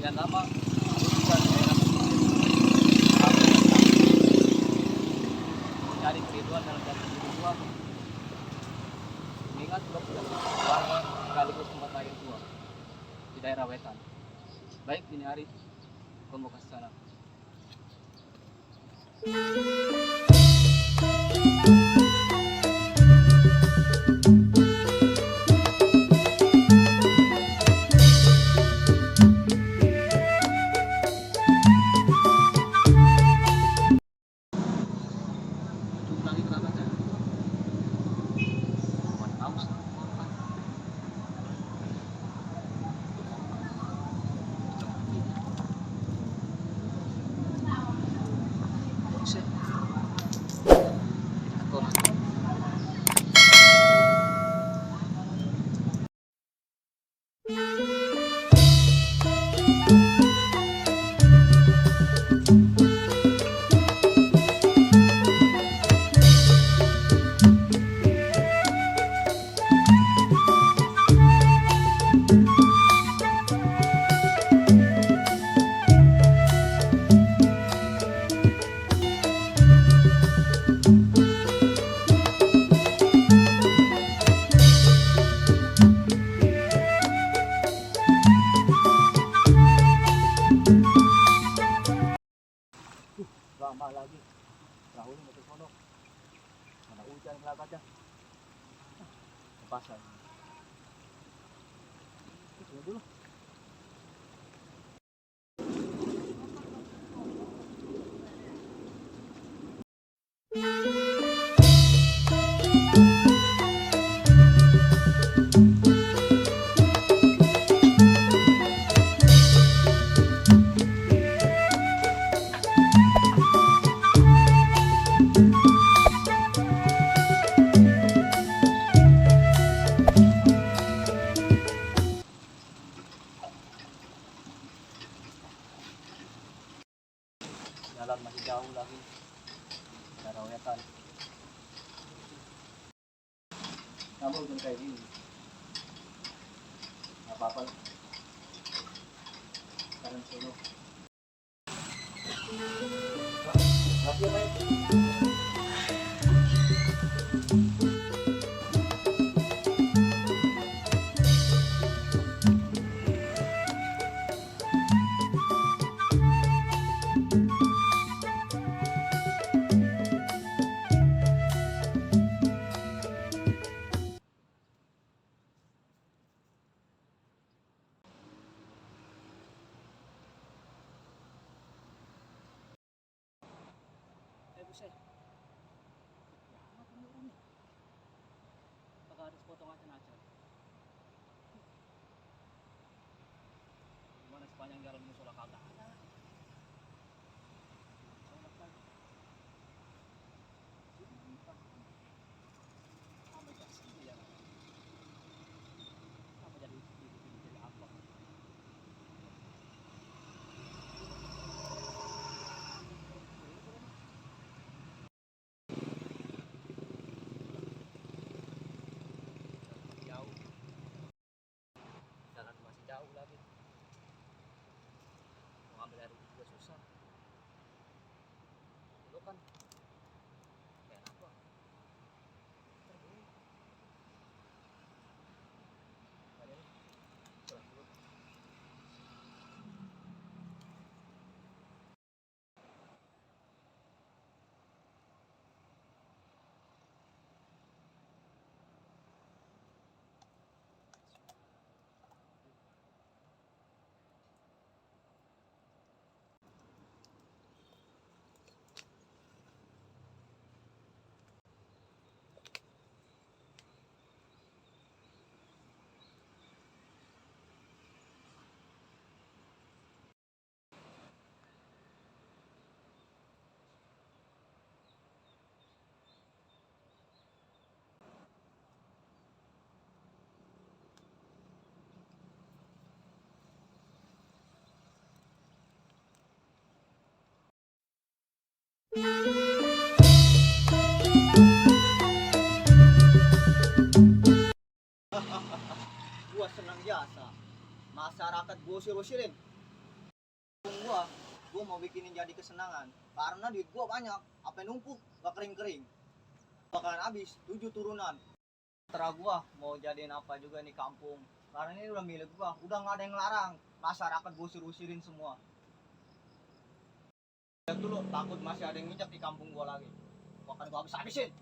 Sekian lama bukan mencari keriduan dalam diri tua, mengingat keluarga sekaligus tempat lahir tua di daerah Wetan. Baik, dini hari pembuka sana. Lama lagi perahu ini masuk sono, ada hujan kelabatnya ke pasar. Tunggu dulu. Jalan masih jauh lagi daerah Wetan. Namun bukan kayak gini. Nggak apa-apa. Sekarang sono. Tapi apa ya? Buset. Apa ini? Apakah ada potongan jenazah? Gimana sepanjang jalan musola kagak ada? Apa jadi apa? Jalan masih jauh lagi, mau ambil air juga susah. Dulu kan enak kok. Gua senang biasa. Masyarakat gua usir-usirin. gua mau bikinin jadi kesenangan. Karena duit gua banyak, apa yang numpuk gak kering-kering. Bakalan habis 7 turunan. Terserah gua mau jadiin apa juga nih kampung. Karena ini udah milik gua, udah gak ada yang larang. Masyarakat gua usir-usirin semua. Lihat dulu, takut masih ada yang nginjak di kampung gua lagi. Gua akan gua habis-habisin.